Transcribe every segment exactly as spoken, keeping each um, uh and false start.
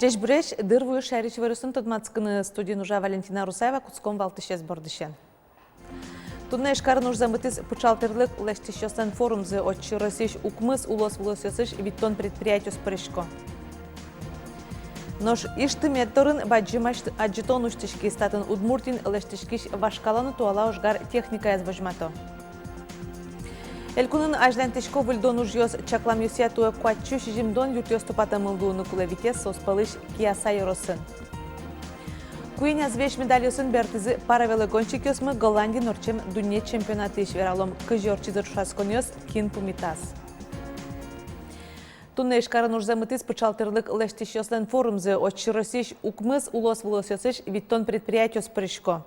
Ӟечбуресь! Дыр вуиз шаерысь иворъёсын тодматскыны. Студиын ужа Валентина Русаева. Кутском валтӥсез бордысен. Туннэ Ижкарын ужзэ мытӥз пыӵал тӥрлык лэсьтӥсьёслэн форумзы. Отчы Россиысь укмыс улос вылосъёсысь витьтон предприятиос пырисько. Нош Ижтымет дорын бадӟым адӟытон усьтӥськиз. Татын Удмуртиын лэсьтӥськись вашкала но туала ожгар техникаез возьмато. Элькунын азьланьтӥсько выльдон ужъёс. Чакламъёсъя, туэ куатьсю сизьымдон юртъёс тупатэмын луыны кулэ, витез соос пӧлысь Кияса ёросын. Куинь азвесь медальёсын бертӥзы паравелогонщикъёсмы Голландиын ортчем дунне чемпионатысь. Вералом, кызьы ортчизы ӵошатсконъёс, кин пумитаз. Туннэ Ижкарын ужзэ мытӥз пыӵал тӥрлык лэсьтӥсьёслэн форумзы. Отчы Россиысь укмыс улос вылосъёсысь витьтон предприятиос пырисько.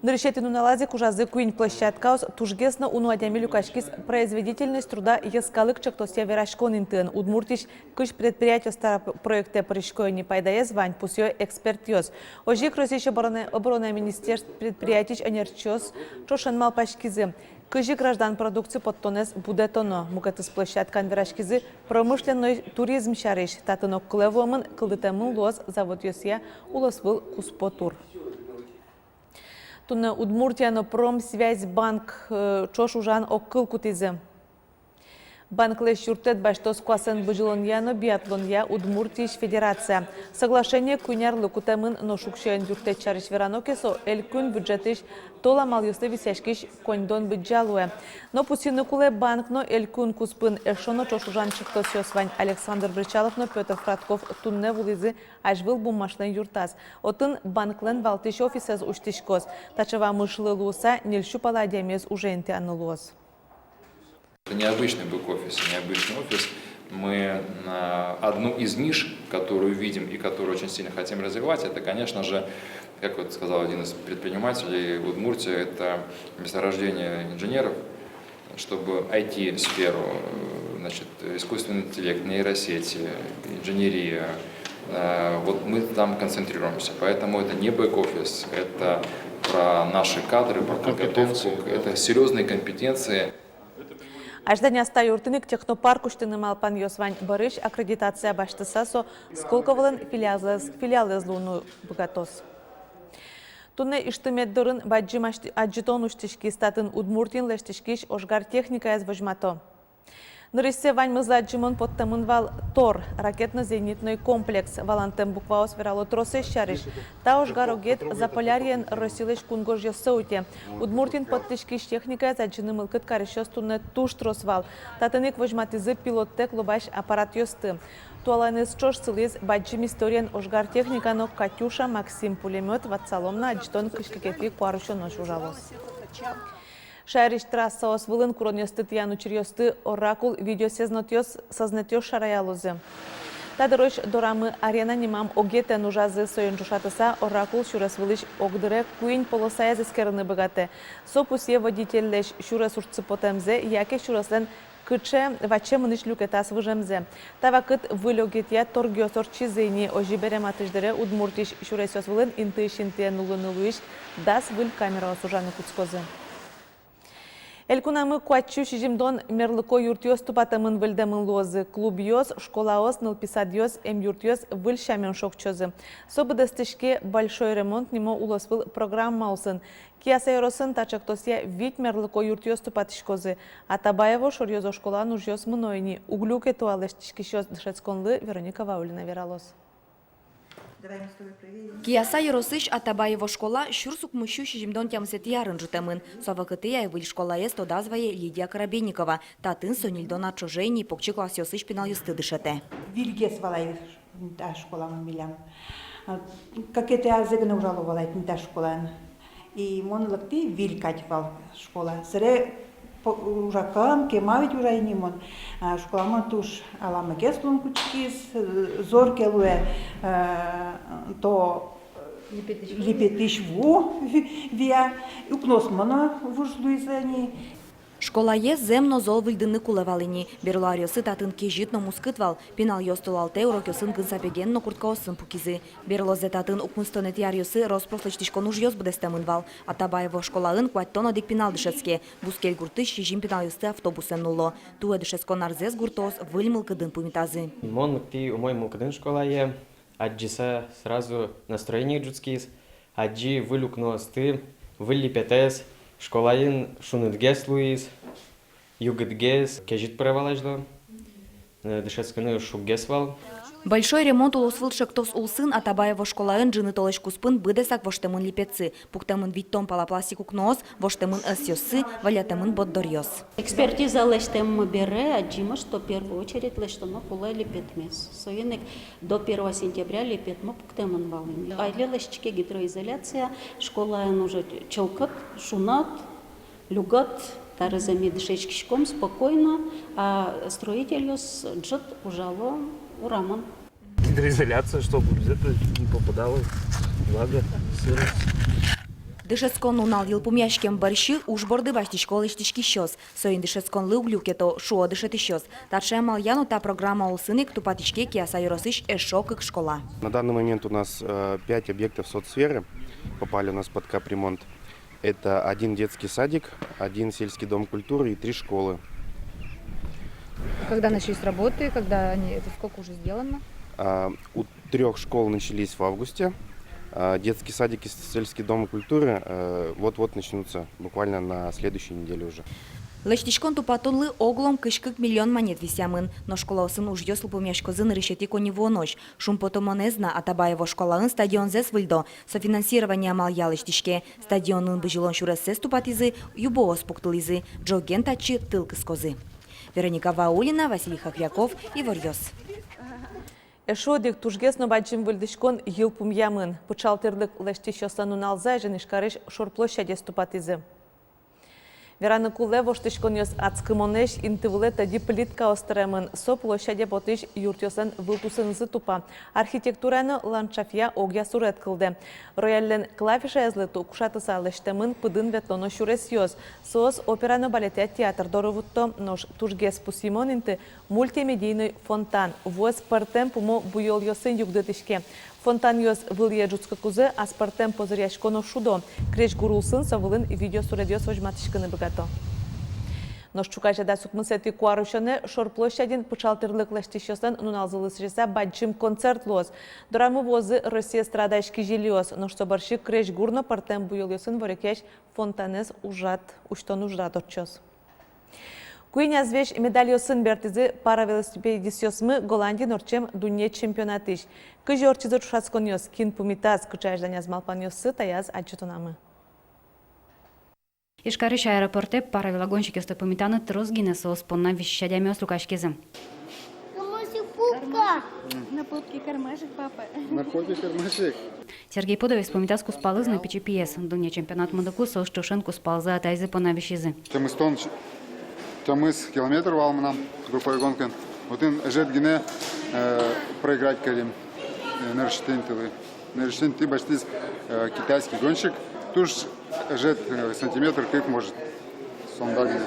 Нырысетӥ нуналаз ик ужазы куинь площадкаос. Тужгес но уно адями люкаськиз «Производительность труда» йӧскалык чектосъя вераськон интыын. Удмуртиысь кызь предприятиос та проектэ пырисько ини. Пайдаез вань, пусъё экспертъёс. Озьы ик Россиысь оборона, оборона министерств предприятиысь ӧнерчиос ӵошен малпаськизы, кызьы граждан продукци поттонэз будэтоно. Мукетыз площадкаын вераськизы промышленной туризм сярысь. Татын огкылэ вуэмын, кылдытэмын луоз заводъёсъя улосвыл куспо тур. Туннэ Удмуртия но Промсвязьбанк, э, ӵош ужан огкыл кутӥзы. Банклэсь юрттэт басьтоз куасэн бызьылонъя но биатлонъя Удмуртиысь федерация. Соглашение куинь арлы кутэмын, нош уксёен юрттэт сярысь верано ке, со элькун бюджетысь тол амалъёслы висъяськись коньдон быдӟа луэ. Но пусйыны кулэ, банк но элькун куспын эшшо но ӵош ужан чектосъёс вань. Александр Бречалов но Пётр Фродков туннэ вуылӥзы азьвыл Буммашлэн юртаз. Отын банклэн валтӥсь офисэз усьтӥськоз. Таӵе вамышлы луыса, ньыльсю пала адямиез уже интыяны луоз. Это необычный бэк-офис, необычный офис. Мы, а, одну из ниш, которую видим и которую очень сильно хотим развивать, это, конечно же, как вот сказал один из предпринимателей, Удмуртия — это месторождение инженеров. Чтобы ай ти-сферу, э, значит, искусственный интеллект, нейросети, инженерия, э, вот мы там концентрируемся. Поэтому это не бэк-офис, это про наши кадры, про подготовку, это серьёзные компетенции. Азьланяз та юртын ик технопарк усьтыны малпанъёс вань. Бӧрысь аккредитация басьтыса, со Сколковолэн филиалэз, филиалэз луыны быгатоз. Туннэ Ижтымет дорын бадӟым адӟытон усьтӥськиз. Татын Удмуртиын лэсьтӥськись ожгар техникаез возьмато. Нырысьсэ ваньмызлы адӟымон поттэмын вал «Тор» ракетно-зенитной комплекс. Валантэм букваос верало тросэз сярысь. Та ожгар огет Заполярьеын Россилэсь кунгожъёссэ уте. Удмуртиын поттӥськись техникаез адӟыны мылкыд карисьёс туннэ туж трос вал. Татын ик возьматӥзы пилоттэк лобась аппаратъёсты. Туалаеныз ӵош сылӥз бадӟым историен ожгар техника но «Катюша», «Максим» пулемёт. Ватсалом на, адӟытон кызь кыкетӥ куарусёнозь ужалоз. Шаерысь трассаос вылын куронъёсты тӥян учыръёсты «Оракул» видеосӧзнэтъёс, сӧзнэтъёс шараялозы. Та дырозь «Дорамы Арена» нимам огетэн ужазы. Соин ӵошатыса, «Оракул» сюрес вылысь огдыре куинь полосаез эскерыны быгатэ. Со пусъе водительлэсь сюрес ужсы потэмзэ яке сюреслэн кыӵе ваче мынӥсь люкетаз выжемзэ. Та вакытэ выль огетъя торгъёс ортчизы ини. Озьы бере, матысь дыре Удмуртиысь сюресъёс вылын интыысь интые нуллыны луись дас выль камераос ужаны кутскозы. Элькунамы куатьсю сизьымдон мерлыко юртъёс тупатэмын, выльдэмын луозы. Клубъёс, школаос, нылпи садъёс, эмъюртъёс выль сямен шокчозы. Со быдэстӥське «Большой ремонт» нимо улосвыл программа улсын. Кияса ёросын та чектосъя вить мерлыко юртъёс тупатӥськозы. Атабаево шоръёзо школаын ужъёс мыно ини. Уг люке туала лэсьтӥськисьёс дышетсконлы, Вероника Ваулина вералоз. Кияса ёросысь Атабаево школа сюрс укмыссю сизьымдон тямысэтӥ арын ӝутэмын. Со вакытэ ай выль школаез тодаз вае Лидия Коробейникова. Татын со ньыльдон ар ӵоже ини покчи классъёсысь пиналъёсты дышетэ. Выльгес вал ай та школамы милям. А, кыкетӥ арзэ гинэ ужало вал ай тӥни та школаын. И мон лыктӥ, выль кадь вал школа. Сэре по-, ужакам, кема ведь ужай ини мон. А, школамы туж аламагес луыны кутскиз, э, зор ке луэ, э, то, э, липетысь ву, липетысь ву ви-, вия. Укноосмы но вуж луизы ини. Школае зэм но зол выльдыны кулэ вал ини. Берло аръёсы татын кезьыт но мускыт вал. Пиналъёс толалтэ урокъёсын гын сапеген но курткаосын пукизы. Берлозэ татын укмыстонэтӥ аръёсы рос-прос лэсьтӥськон ужъёс быдэстэмын вал. Атабаево школаын куатьтон одӥг пинал дышетске. Бускель гуртысь сизьым пиналъёсты автобусэн нулло. Туэ дышетскон арзэс гуртоос выль мылкыдын пумитазы. Мон лыктӥ умой мылкыдын школае. Адӟыса, сразу настроение ӝутскиз. Адӟи выль укноосты, выль липетэз. Школаын шунытгес луиз, югытгес, кезьыт пыре вал азьло. Э, дышетскыны шуггес вал. «Большой ремонт» улосвыл ӵектос улсын Атабаево школаын ӝыны толэзь куспын быдэсак воштэмын липетсы. Пуктэмын витьтон пала пластик укноос, воштэмын ӧсъёссы, валятэмын борддоръёс. Экспертиза лэсьтэммы бере адӟимы, что в первую очередь лэсьтоно кулэ липетмес. Соин ик до первого сентября липетмы пуктэмын вал ини. Али лэсьтӥське гидроизоляция, школаын уже чылкыт, шуныт, люгыт, табере ми дышетскиськом спокойно, а строительёс ӝыт ужало урамын. Гидроизоляция, чтобы где-то не попадала влага, сырость. Дышетскон нунал йылпумъяськем бӧрсьы уж борды басьтӥсько лэсьтӥськисьёс. Соин дышетсконлы уг люкето, шуо дышетӥсьёс. Таӵе амалъя но та программа улсын ик тупатӥське Кияса ёросысь эшшо кык школа. На данный момент у нас, э, пять объектов соцсферы попали у нас под капремонт. Это один детский садик, один сельский дом культуры и три школы. Когда начались работы, когда они, это сколько уже сделано? А, у трёх школ начались в августе. А, детский садик и сельский дом культуры, э, вот-вот начнутся, буквально на следующей неделе уже. Лэсьтӥськон тупатонлы оглом кызь кык миллион манет висъямын, но школаосын ужъёс йылпумъяськозы нырысетӥ коньывуонозь. Шумпотымонэз на, Атабаево школаын стадионзэс выльдо. Софинансирование амалъя лэсьтӥське. Стадионын бызьылон сюрессэс тупатӥзы, юбоос пуктылӥзы. Ӝоген татчы тыл кыскозы. Вероника Ваулина, Василий Хохряков, «Иворъёс». Эшшо одӥг тужгес но бадӟым выльдӥськон йылпумъямын. Пыӵал тӥрлык лэсьтӥсьёслэн нуналзы азьын Ижкарысь Шор площадез тупатӥзы. Вераны кулэ, воштӥськонъёс адскымонэсь инты вылэ тӧдьы плиткаос тыремын. Со площаде потӥсь юртъёслэн вылтусынызы тупа. Архитектурая но ландшафтъя огъя суред кылдэ. Рояльлэн клавишаезлы ту-, укшатыса лэсьтэмын пыдын ветлоно сюресъёс. Соос опера но балетъя театр доры вутто. Нош тужгес пусйымон инты — мультимедийной фонтан. Вуэз пӧртэм пумо буёлъёсын югдытӥське. Фонтанъёс вылӥе ӝутскыкузы аспӧртэм позыръясько но шудо. Крезьгур улсын со вылын видеосуредъёс возьматӥськыны быгато. Нош ӵуказе дас укмысэтӥ куарусёнэ Шор площадьын пыӵал тӥрлык лэсьтӥсьёслэн нуналзылы сӥзьыса бадӟым концерт луоз. Дорамы вуозы Россия эстрадаысь кизилиос. Нош со бӧрсьы крезьгур но пӧртэм буёлъёсын ворекъясь фонтанэз ужрад, усьтон ужрад ортчоз. Куинь азвесь медальёсын бертӥзы паравелосипедистъёсмы Голландиын ортчем дунне чемпионатысь. Кызьы ортчизы ӵошатсконъёс, кин пумитаз, кыӵе азьланяз малпанъёссы — таяз адӟытонамы. Ижкарысь аэропортэ паравелогонщикъёсты пумитаны трос гинэ соос понна висись адямиос люкаськизы. На попке кармашек, папа. На попке кармашек. Сергей Пудовез пумитаз кузпалыз но пичи пиез. Дунне чемпионат мыныку соос ӵошен кузпалзэ атайзы понна висизы. Тямыстон, тямыс километр вал мынам групповой гонкаын. Отын ӧжыт гинэ, э, проиграть карим, э, нырысетӥ интылы. Нырысетӥ инты басьтӥз, э, китайский гонщик. Туж ӧжыт, э, сантиметр кык, может, сомында гинэ.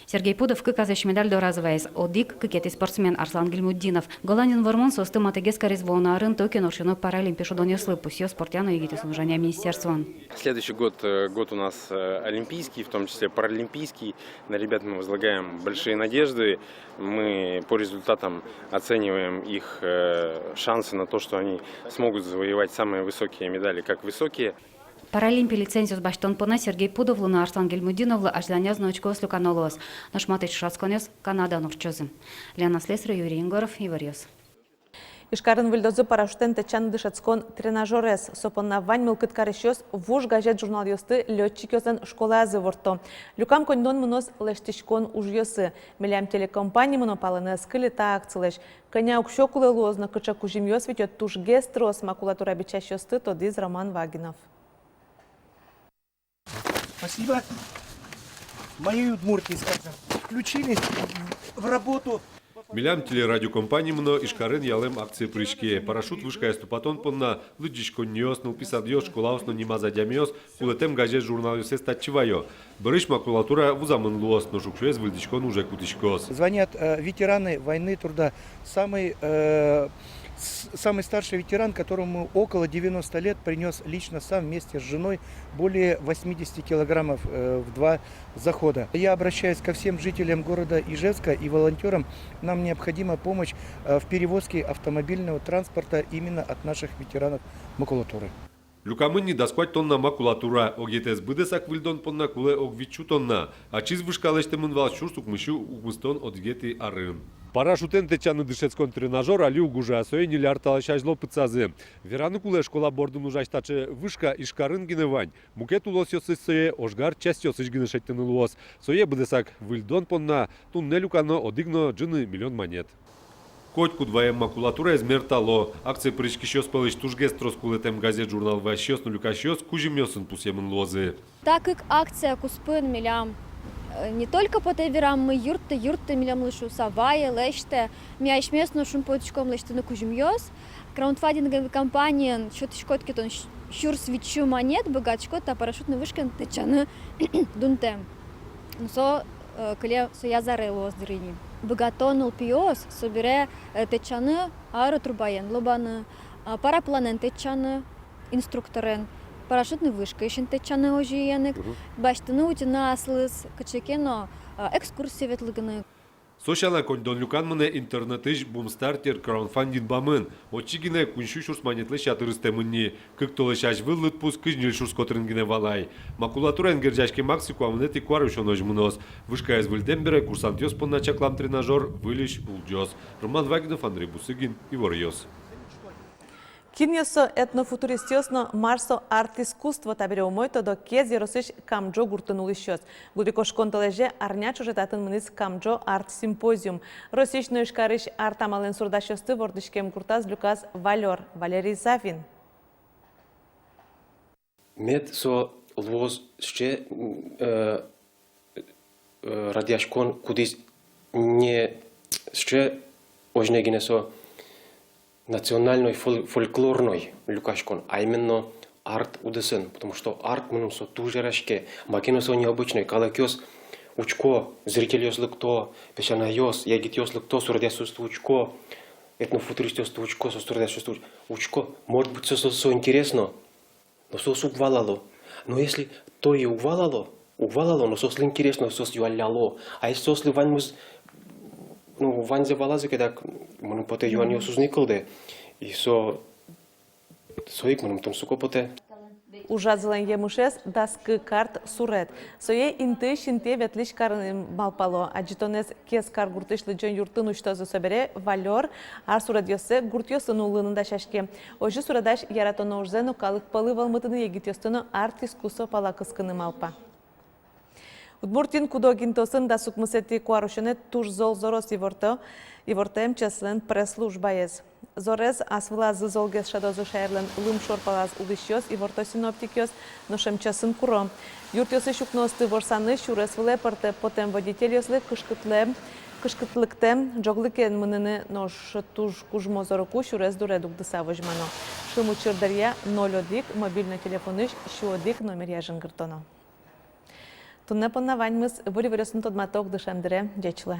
Сергей Пудов кык азвесь медаль дораз ваиз. Одӥг кыкетӥ спортсмен Арслан Гильмутдинов. Голландиын вормон соосты матыгес кариз вуоно арын Токиын ортчоно Паралимпи шудонъёслы, пусъё спортъя но егитъёслэн ужанъя министерствоын. Следующий год, э, год у нас, э, олимпийский, в том числе паралимпийский. На ребят мы возлагаем большие надежды. Мы по результатам оцениваем их, э, шансы на то, что они смогут завоевать самые высокие медали, как высокие. Паралимпи лицензиос басьтон понна Сергей Пудовлы но Арслан Гильмутдиновлы азьланяз но очкоос люкано луоз. Нош матысь ӵошатсконъёс Канадаын ортчозы. Лена Слесарь, Юрий Егоров, «Иворъёс». Ижкарын выльдозы парашютэн тэтчан дышетскон тренажёрез. Со понна вань мылкыд карисьёс вуж газет-журналъёсты лётчикъёслэн школаязы ворто. Люкам коньдон мыноз лэсьтӥськон ужъёсы. Милям телекомпаниямы но палэнэ ӧз кыльы та акцилэсь. Кӧня уксё кулэ луоз но кыӵе кузьымъёс витё тужгес трос макулатура бичасьёсты, тодӥз Роман Вагинов. Спасибо. В моей Удмуртии, скажем, включились в работу. Милям телерадиокомпаниямы но Ижкарын ялэм акцие пыриське. Парашют вышкаез тупатон понна лыдӟиськонниос, нылпи садъёс, школаос но нимаз адямиос кулэтэм газет-журналъёссэс татчы ваё. Бӧрысь макулатура вузамын луоз, нош уксёез выльдӥськон уже кутӥськоз. Звонят, э, ветераны войны, труда. Самый, э, с-, самый старший ветеран, которому около девяноста лет, принёс лично сам вместе с женой более восьмидесяти килограммов, э, в два захода. Я обращаюсь ко всем жителям города Ижевска и волонтёрам. Нам необходима помощь, э, в перевозке автомобильного транспорта именно от наших ветеранов макулатуры. Люкамын ни дас куать тонна макулатура. Огетэз быдэсак выльдон понна кулэ ог витьсю тонна. Ачиз вышка лэсьтэмын вал сюрс укмыссю укмыстон одӥгетӥ арын. Парашютэн тэтчаны дышетскон тренажёр али уг ужа, сое ньыль ар талэсь азьло пытсазы. Вераны кулэ, школа бордын ужась таӵе вышка Ижкарын гинэ вань. Мукет улосъёсысь сое ожгар частьёсысь гинэ шедьтыны луоз. Сое быдэсак выльдон понна туннэ люкано одӥг но ӝыны миллион манет. Котькуд ваем макулатураез мертало. Акцие пыриськисьёс пӧлысь тужгес трос кулэтэм газет-журнал вазисьёс но люкасьёс кузьымъёсын пусъемын луозы. Та кык акция куспын милям, э, не только потэ вераммы юртты, юртты милемлы шуыса, вае, лэсьтэ. Ми асьмеос но шумпотӥськом лэсьтыны кузьымъёс. Краундфандинговый кампаниын сётӥськод ке тон сю-, сюрс витьсю манет, быгатӥськод та парашютный вышкаен тэтчаны дунтэм. Ну, со, э, кылем, со язаре луоз дыр ини. Быгато нылпиос собере, э, тэтчаны аэротрубаен лобаны, а, парапланэн тэтчаны, инструкторен, парашютный вышкаысен тэтчаны озьы ик, басьтыны, утьыны аслыз, кыӵе ке но, а, экскурсие ветлыны. Со сяна, коньдон люкан мынэ интернетысь Бумстартер краундфандинг бамын. Отчы гинэ куинь сю сюрс манетлэсь ятыр ыстэмын ни. Кык толэзь азьвыл лыдпус кызь ньыль сюрс котырын гинэ вал ай. Макулатураен герӟаськем акци куамынэтӥ куарусёнозь мыноз. Вышкаез выльдэм бере курсантъёс понна чаклам тренажёр выльысь улӟоз. Роман Вагинов, Андрей Бусыгин, «Иворъёс». Кинъёс со этнофутуристъёс но мар со арт-искусство, табере умой тодо Кез ёросысь Камӟо гуртын улӥсьёс. Гудырикошкон толэзе арня ӵоже татын мынӥз Камӟо арт-симпозиум. Россиысь но Ижкарысь арт амалэн суредасьёсты вордӥськем гуртаз люказ Валёр. Валерий Савин. Мед со луоз сыӵе, э, э, радъяськон, кудӥз не сыӵе озьы гинэ со национальной фол-, фольклорной люкаськон, а именно арт удысын, потому что арт мыным со туж яраське, маке но со необычной, калыкъёс учко, зрительёс лыкто, песянайёс, егитъёс лыкто, суредъёсты учко, этнофутуристъёсты учко, со суредъёсты уч-, учко, может быть, со, со, со интересно. Но соос уг валало. Но если то и уг валало, уг валало, но соослы интересно, соос юалляло. А если соослы ваньмыз, ну, ваньзэ валазы ке, дак, мыным потэ, юанъёс уз ни кылдэ. И со, со ик мыным тунсыко потэ. Ужазылэн емышез дас кык арт-суред. Сое интыысь интые ветлӥсь карыны малпало. Адӟытонэз Кез каргуртысь лыдӟон юртын усьтозы. Собере Валёр арт-суредъёссэ гуртъёсын улыны дасяське. Озьы суредась яратоно ужзэ но калык пӧлы вӧлмытыны, егитъёсты но арт-искусство пала кыскыны малпа. Удмуртиын куд-ог интыосын дас укмысэтӥ куарусёнэ туж зол зороз иворто, ивортэ МЧС-лэн пресс-службаез. Зорез ас вылазы золгес шӧдозы шаерлэн лымшор палаз улӥсьёс, иворто синоптикъёс, нош МЧС-ын куро: юртъёсысь укноосты ворсаны, сюрес вылэ пыртэ потэм водительёслы кышкытлэ-, кышкытлыктэм, ӝоглыкен мыныны, нош туж кужмо зороку сюрес дуре дугдыса возьмано. Шымучыр дыръя ноль одӥг мобильной телефонысь сю одӥг номеръя жингыртоно. Туннэ понна ваньмыз. Выль иворъёсын тодматом дышем дыре. Ӟеч луэ.